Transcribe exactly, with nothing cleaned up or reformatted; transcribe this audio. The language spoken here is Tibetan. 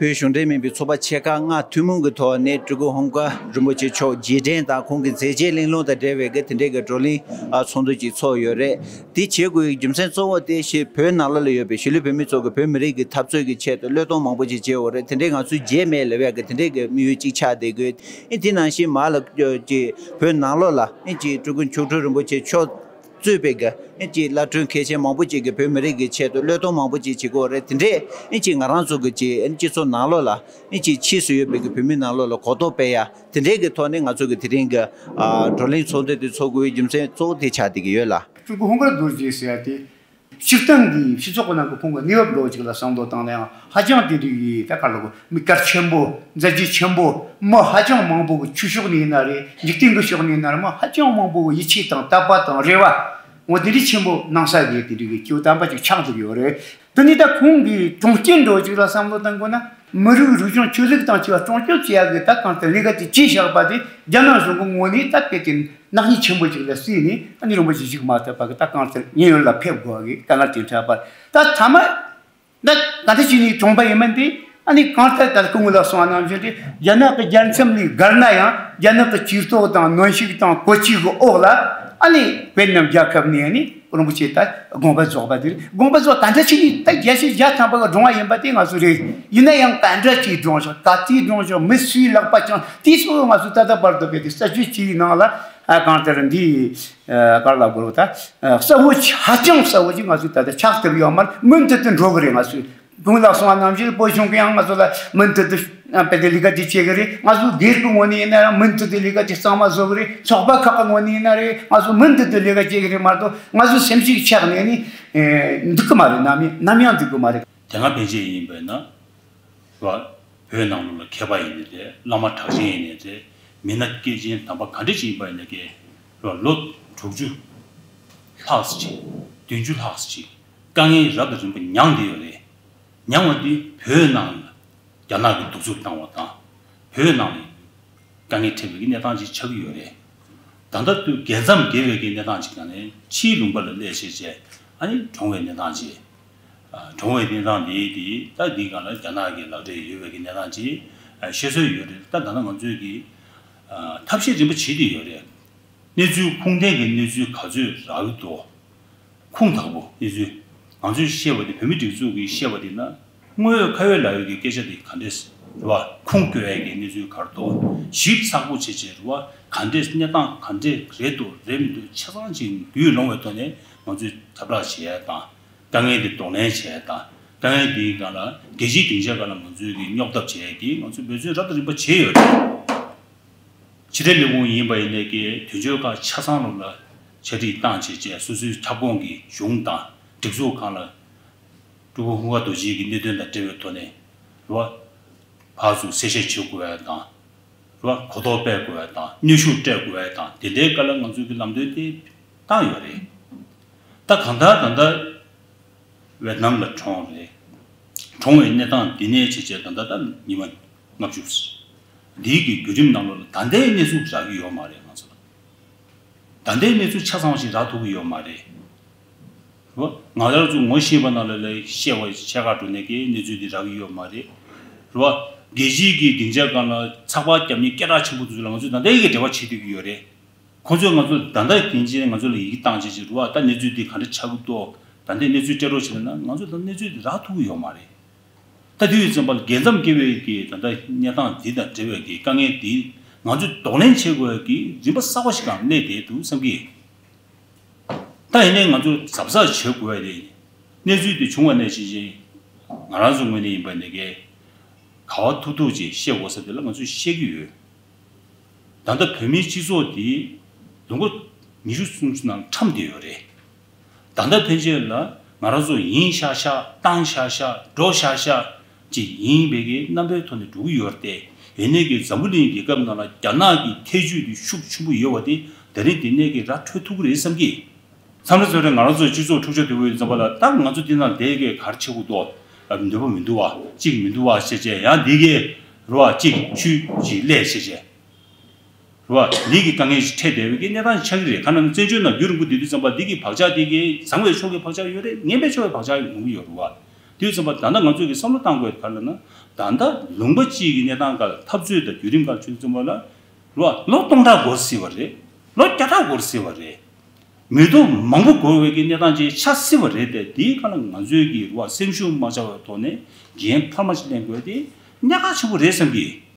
བོད་གཞུང་འབྲེལ་མིན་པའི་ཚོགས་པ་ཆེ་ཁག་ལྔ་ཐུན་མོང་གི་ཐོག་ནས་སྤྲུལ་སྐུ་ཧཱུྃ་ཀར་རིན་པོ་ཆེ་མཆོག་རྗེས་དྲན་དང་ཁོང་གི་མཛད་རྗེས་གླེང་སློང་དང་འབྲེལ་བའི་གི་དེ་འབྲེལ་གྱི་བགྲོ་གླེང་ཨ་ཚོགས་འདུ་ཅིག་ཚོགས་ཡོད་རེད། དེ་བྱེད་དགོས་ཀྱི་རྒྱུ་མཚན་གཙོ་བོ་དེ་ཞེས་བོད་ནང་ལོགས་ལ་ཡོད་པའི་གཞིས་ལུས་བོད་མི་ཚོ་གི་བོད་མི་རིགས་ཀྱི་འཐབ་རྩོད་ཀྱི་ཆེད་དུ་བློས་གཏོང་མང་པོ་ཅིག་བྱས་ཡོད་རེད། དེ་འདྲའི་ང་ཚོའི་རྗེས་མེད་ལབ་ཡག་གི་དེ་འདྲའི་གི་དམིགས་ཡུལ་གཅིག་ཆགས་བསྡད་དགོས། ཨེ་དེ་ནང་བཞིན་མར་ལ་ཅིག་བོད་ནང་ལོགས་ལ་ཨེ་ཅིག་སྤྲུལ་སྐུ་མཆོག་སྤྲུལ་རིན་པོ་ཆེ་མཆོག་གཙོས་པའི་གི་ཨེ་ཅིག་བླ་སྤྲུལ་མཁས་ཆེན་མང་པོ་ཅིག་གིས་བོད་མི་རིགས་ཀྱི་ཆེད་དུ་བློས་གཏོང་མང་པོ་ཅིག་བྱེད་དགོས་རེད། དེ་འདྲས་ཨེ་ཅིག་ང་རང་ཚོ་གི་ཅིག་ཨེ་སྤྱི་ཚོགས་ནང་ལོགས་ལ་ཨེ་ཅིག་ཕྱིས་སུ་ཡོད་པའི་གི་བོད་མི་ནང་ལོགས་ལ་གོ་རྟོགས་སྤེལ་ཡ་དེ་འདྲས་ཀྱི་ཐོག་ནས་ང་ཚོ་གི་དེ་རིང་གི་ཨ་བགྲོ་གླེང་ཚོགས་འདུ་དེ་ཚོགས་དགོས་པའི་རྒྱུ་མཚན་གཙོ་བོ་དེ་ཆགས་བསྡད་ཀྱི་ཡོད་ལ། སྤྲུལ་སྐུ་ཧཱུྃ་ཀར་རྡོ་རྗེ་ཟེར་ཡ་དེ། སྤྱིར་བཏང་གི་སྤྱི་ཚོགས་ཀྱི་ནང་གི་ཁོང་གི་གནས་བབ་ལོ་ཅིག་ལ་བསམ་བློ་བཏང་ན་ཡང་ཧ་ཅང་དེ་དུས་ཡི་ད་ག་ལ་གོ་མི་གལ་ཆེན་པོ་མཛད་རྗེས་ཆེན་པོ་མི་ཧ་ཅང་མང་པོ་གི་ཆོས་ཕྱོགས་ནས་ཡིན་ན་རེད། འཇིག་རྟེན་གྱི་ཕྱོགས་ནས་ཡིན་ན་རེད། མི་ཧ་ཅང་མང་པོ་གི་ཡིད་ཆེས་དང་དད་པ་དང་རེ་བ་འོ་དེ་འདྲའི་ཆེན་པོ་གནང་ས་གི་དེ་དུས་ཀྱི་སྐྱེ་བོ་དམ་པ་ཅིག་ཆགས་འདུག་ཡོད་རེད། དེ་ནས་ད་ཁོང་གི་གྲོང་ཁྱེར་འགྲོ་ཅིག་ལ་བསམ་བློ་བཏང་དགོས་ན་མི་རིགས་རིག་གཞུང་ཆོས་ལུགས་དང་བཅས་པ་སྲུང་སྐྱོབ་བྱེད་ཡག་གི་ད་གང་ལྟར་ལས་ཀ་དེ་བྱས་བཞག་པ་དེ་རྒྱ་ནག་གཞུང་གི་ངོས་ནས་ད་དཔེ་དེ། ནག་ཉེས་ཆེན་པོ་ཅིག་ལ་བརྩིས་ནས་ཨ་ནི་རིན་པོ་ཆེ་ཞིག་མ་ཐུབ་པ་གི་ད་གང་ལྟར་ཉེན་གཡོལ་ལ་ཕེབས་དགོས་པ་གི་དཀའ་ངལ་དེ་འཕྲད་པར་ད་ཐ་མ་ད་ག་འདྲ་བྱས་ནས་གྲོངས་པ་ཡིན་མིན་དེ་ཨ་ནི་གང་ལྟར་ད་སྐུ་ངོ་ལ་གསུངས་པ་ནང་བཞིན་དེ་རྒྱ་ནག་གི་རྒྱལ་མཚམས་ལས་བརྒལ་ན་ཡང་རྒྱ་ནག་གི་ཇུས་གཏོགས་དང་གནོན་ཤུགས་དང་བཀོད་ཇུས་ཀྱི་འོག་ལ་ཨ་ནི་བེད་ནམ་རྒྱལ་ཁབ་ནས་ཨ་ནི་རིན་པོ་ཆེ་ད་དགོངས་པ་རྫོགས་པ་དེ་རེད། དགོངས་པ་རྫོགས་ག་འདྲ་བྱས་ནས་ད་བརྒྱད་ཅུ་གྱ་གྲངས་པ་གི་གྲོངས་པ་ཡིན་པ་དེ་ང་ཚོ་རེད། ཡིན་ན་ཡང་ག་འདྲ་ཅིག་གྲོངས་ཤག་ག་དུས་གྲོངས་ཤག་མི་སུའི་ལག་པ་བཅངས་དེ་ཚོ་ང་ཚོ་ད་ལྟ་བར་དུ་བེད་དེ་གསར་བརྗེ་བྱས་ནང་ལ། ཨ་གང་ལྟར་འདི་ཨ་ག་རེ་ལབ་དགོས་རེད་ད། ཨ་གསལ་བོ་ཆེ་ཧ་ཅང་གསལ་བོ་ཅིག་ང་ཚོས་ད་ལྟ་ཆགས་ཐུབ་ཡོད་མ་རེད། མུ་མཐུད་དུ་འགྲོ་གི་རེད། ང་ཚོས་བོད་ལ་སོང་བ་ནང་བཞིན་བོད་གཞུང་གིས་ཡང་ང་ཚོ་ལ་མུ་མཐུད་དུ་ཨ་དཔེ་དེ་ལས་ཀ་དེ་བྱེད་གི་རེད། ང་ཚོ་སྒེར་གྱི་ངོས་ནས་ཡིན་ན་ཡང་མུ་མཐུད་དུ་ལས་ཀ་དེ་གཙང་མ་བཟོ་གི་རེད། ཚོགས་པ་ཁག་གི་ངོས་ནས་ཡིན་ན་རེད། ང་ཚོ་མུ་མཐུད་དུ་ལས་ཀ་བྱེད་གི་རེད་མ་གཏོགས་ང་ཚོ་སེམས་ཤུགས་ཆག་ནས་ནི་ཨེ་འདུག་གི་མ་རེད། ནམ་ཡང་ནམ་ཡང་འདུག་གི་མ་རེད། དེ་སྔ་ཕན་ཆད་ཡིན་པས་ན། ར། བོད་ནང་ལོགས་ལ་མཁས་པ་ཡིན་ནའི་རེད། བླ་མ་གྲགས་ཅན་ཡིན་ནའི་རེད། མི་སྣ་སྐྱེས་ཆེན་དམ་པ་ག་འདྲ་ཅིག་ཡིན་པ་ཡིན་ནའི་ཀྱི་ར། ལོ་དྲུག་ཅུ་ལྷག་ཅིག་བདུན་ཅུ་ལྷག་ཅིག་དཀའ་ངལ་རབ་དང་རིམ་པ་མྱངས་བསྡད་ཡོད་རེད། མྱངས་པ་འདི་བོད་ནང་ལ་རྒྱ་ནག་གིས་གདུག་རྩུབ་བཏང་བ་དང་། བོད་ནང་ལ་དཀའ་ངལ་འཕྲད་པའི་གནས་སྟངས་ཅིག་ཆགས་ཀྱི་ཡོད་རེད། ད་ལྟ་དུས་རྒྱལ་མཚམས་བརྒལ་བའི་གི་གནས་སྟངས་ཅིག་ནང་ནས་ཕྱིའི་ལུང་པ་ལ་སླེབས་བྱས་བྱས་ཨ་ནི་གྲོངས་པའི་གནས་སྟངས་ཅིག་ཨ། གྲོངས་པའི་གནས་སྟངས་དེ་དེ་ད་འདི་སྒང་ལ་རྒྱ་ནག་གི་ལག་འབྲེལ་ཡོད་པའི་གི་གནས་སྟངས་ཅིག་ཨ། ཤེས་སྲོལ་ཡོད་རེད། ད་ད་ལྟ་ང་ཚོས་གི་ཨ། ཐབས་ཤེས་རིམ་པ་བྱེད་བསྡད་ཡོད་རེད། གནས་ཚུལ་ཁུངས་ལྡན་གྱི་གནས་ཚུལ་ག་ཚོད་རག་གི་འདུག་ཁུངས་དག་པོ་གནས་ཚུལ་ང་ཚོས་བཤད་པ་དེ་བོད་མི་སྒྲིག་འཛུགས་ཀྱིས་བཤད་པ་དེ་ན་དངོས་ཡོད་ཁ་ཡོད་ལག་ཡོད་ཀྱི་སྐད་ཆ་དེ་ག་འདྲས་རེད་བ། ཁུངས་བཀོད་ཡས་ཀྱི་གནས་ཚུལ་ག་རེ་འདུག་ཞིབ་ཚགས་པོ་བྱས་བྱས་རེད་བ། ག་འདྲས་གནས་སྟངས་ག་འདྲས་རེད་འདུག་རེད་མི་འདུག་ཆ་ཚང་ཅིག་རྒྱུས་ལོན་པའི་ཐོག་ནས་ང་ཚོས་ཁྱབ་བསྒྲགས་བྱེད་ཡས་དང་། དཀའ་ངལ་དེ་གདོང་ལེན་བྱས་དང་། དཀའ་ངལ་དེའི་སྒང་ལ་རྒྱལ་སྤྱིའི་སྡིངས་ཆ་སྒང་ལ་ང་ཚོས་ཀྱི་སྙོབ་ཐབས་བྱེད་ཡས་ཀྱི་ང་ཚོས་འབད་བརྩོན་རབ་དང་རིམ་པ་བྱས་ཡོད་རེད། ཕྱི་དྲིལ་ལས་ཁུངས་ཡིན་པ་ཡིན་ནའི་ཀྱི་དོན་གཅོད་ཁག་ཆ་ཚང་ལོགས་ལ་ཆ་སྒྲིག་བཏང་བྱས་བྱས་སོ་སོའི་ཁྱབ་ཁོངས་ཀྱི་གཞུང་དང་སྒྲིག་འཛུགས་ཁག་ལ་སྤྲུལ་སྐུ་ཧཱུྃ་ཀར་རྡོ་རྗེ་གི་གནད་དོན་དང་འབྲེལ་བའི་ཐོག་ནས་རེད་བ། ཕར་ཚུར་གསལ་བཤད་བྱེད་དགོས་ཡ་དང་། རེད་བ། གོ་རྟོགས་སྤེལ་དགོས་ཡ་དང་གནོན་ཤུགས་སྤྲད་དགོས་ཡ་དང་དེ་འདྲའི་སྐོར་ལ་ང་ཚོས་ཀྱི་ལམ་སྟོན་དེ་བཏང་ཡོད་རེད། ད་གང་ལྟར་ད་ལྟ་ཝེ་ཏི་ནམ་ལ་གྲོངས་རེད། གྲོངས་པའི་གནས་སྟངས་འདི་ནས་བྱས་བྱས་ད་ལྟ་ད་ཉི་མ་ལྔ་བཅུ། འདིའི་གི་བརྒྱུད་རིམ་ནང་ལོགས་ལ་ད་ལྟའི་གནས་ཚུལ་རག་གི་ཡོད་མ་རེད་ང་ཚོ་ལ། ད་ལྟའི་གནས་ཚུལ་ཆ་ཚང་བ་ཞིག་རག་ཐུབ་ཀྱི་ཡོད་མ་རེད། རེད་བ། ང་རང་ཚོ་ངོ་ཤེས་པ་ནང་ལ་ལ་བཤད་པ་ཕྱེད་ཀ་འགྲོ་ནས་ཀྱི་གནས་ཚུལ་འདི་རག་གི་ཡོད་མ་རེད། རེད་བ། རྒྱལ་སྤྱིའི་གི་སྡིངས་ཆ་སྒང་ལ་ཚགས་པར་རྒྱབ་མཁན་སྐད་གྲགས་ཆེན་པོ་དེ་ཚོ་ལ་ང་ཚོས་ད་ལྟའི་གི་འབྲེལ་བ་བྱེད་སྡོད་ཀྱི་ཡོད་རེད། ཁོང་ཚོས་ང་ཚོ་ད་ལྟ་དེང་ཕྱིན་ང་ཚོ་ལ་ཡི་གེ་བཏང་བྱས་བྱས་རེད་བ། ད་གནས་ཚུལ་འདི་ག་འདྲ་ཆགས་ཀྱི་འདུག་ད་ལྟའི་གནས་ཚུལ་སྤྲད་རོགས་བྱས་ན་ང་ཚོ་ད་གནས་ཚུལ་འདི་རག་ཐུབ་ཀྱི་ཡོད་མ་རེད། ད་དུས་ཙམ་པ་ལ་རྒྱལ་མཚམས་བརྒལ་བའི་གི་ད་ལྟ་གནས་སྟངས་འདི་དང་འབྲེལ་བའི་གི་དཀའ་ངལ་འདི་ང་ཚོས་གདོང་ལེན་བྱེད་དགོས་ཀྱི་རིམ་པ་གསར་པ་ཞིག་གང་གནས་བསྡད་འདུག་བསམ་གི། ད་ཡིན་ནའི་ང་ཚོ་གཟབ་གཟབ་བྱེད་དགོས་ཡ་དེ་གནས་ཚུལ་དེ་བྱུང་བ་ནས་ཕྱིན་ཆད་ང་རང་ཚོ་ངོས་ནས་ཡིན་པ་ནས་གི་ག་བ་ཐུག་ཐུག་ཅིག་བཤད་དགོས་ས་དེ་ལ་ང་ཚོས་བཤད་ཀྱི་ཡོད། ད་ལྟ་བོད་མིའི་སྤྱི་ཚོགས་འདི་ལོ་ངོ་ཉི་ཤུ་སུམ་ཅུ་ནང་ཁྲམ་བསྡད་ཡོད་རེད། ད་ལྟ་ཕན་ཆད་ལ་ང་རང་ཚོ་ཡིན་ཤག་ཤག་བཏང་ཤག་ཤག་འགྲོ་ཤག་ཤག་ཅིག་ཡིན་པའི་གི་རྣམ་པའི་ཐོག་ནས་འགྲོ་གི་ཡོད་རེད་དེ། ཡིན་ནའི་གི་འཛམ་བུ་གླིང་རྒྱལ་ཁབ་ནང་ལ་རྒྱ་ནག་གི་ཐེ་ཇུས་འདི་ཤུགས་ཆེན་པོ་ཡོད་པ་དེ་ད་རིང་འདི་ནས་གི་ར་འཕྲོད་ཐུབ་ཀྱི་རེད་བསམ་གི། མཚམས་རེ་ཚོ་རེ་ང་རང་ཚོའི་སྤྱི་ཚོགས་འཁྲུག་ཆ་དོད་པོ་ཡོད་ཙམ་པ་ལ་ད་ང་ཚོ་འདི་ནང་བསྡད་གི་ག་རེ་བྱེད་དགོས་འདུག་ཨ། འདོད་པ་མི་འདུག་བ། གཅིག་མི་འདུག་བ་ཞེས་བྱས་ཡང་འདི་གི་རུ་བ་གཅིག་ཆུ་གཅིག་ལས་ཞེས་བྱས། རུ་བ་འདི་གི་དཀའ་ངལ་ཞིག་འཕྲད་བསྡད་པའི་གི་གནས་སྟངས་ཆགས་ཀྱི་རེད། ག་ན་བཙན་བྱོལ་ནང་རྒྱུན་རིང་པོ་བསྡད་དུས་ཙམ་པ་འདི་གི་བག་ཆགས་འདི་གི་བཟང་བའི་ཕྱོགས་ཀྱི་བག་ཆགས་ཡོད་རེད། ངན་པའི་ཕྱོགས་ཀྱི་བག་ཆགས་ཡོང་གི་ཡོད་རུ་བ། དུས་ཙམ་པ་ད་ལྟ་ང་ཚོས་ཀྱི་བསམ་བློ་བཏང་དགོས་ག་ལ་ན། ད་ལྟ་ལུང་པ་གཅིག་གི་གནས་སྟངས་སྐབས་འཐབ་རྩོད་དང་བརྒྱུད་རིམ་སྐབས་ཆུ་ཙམ་པ་ལ་ལོ་ལོ་སྟོང་ཕྲག་འགོར་སྲིད་པ་རེད། ལོ་བརྒྱ་ཕྲག་འགོར་སྲིད་པ་རེད། མི་ཐོག་མང་པོ་འགོར་བའི་གི་གནས་སྟངས་ཅིག་ཆགས་སྲིད་པ་རེད་དེ། དེའི་ཁ་ལ་ང་ཚོས་ཀྱི་རུ་བ་སེམས་ཤུགས་མ་ཆག་པའི་ཐོག་ནས་འགན་འཕར་མ་ཞིག་ལེན་དགོས་དེ་གནད་འགག་ཆེན་པོ་རེད་བསམ་གི།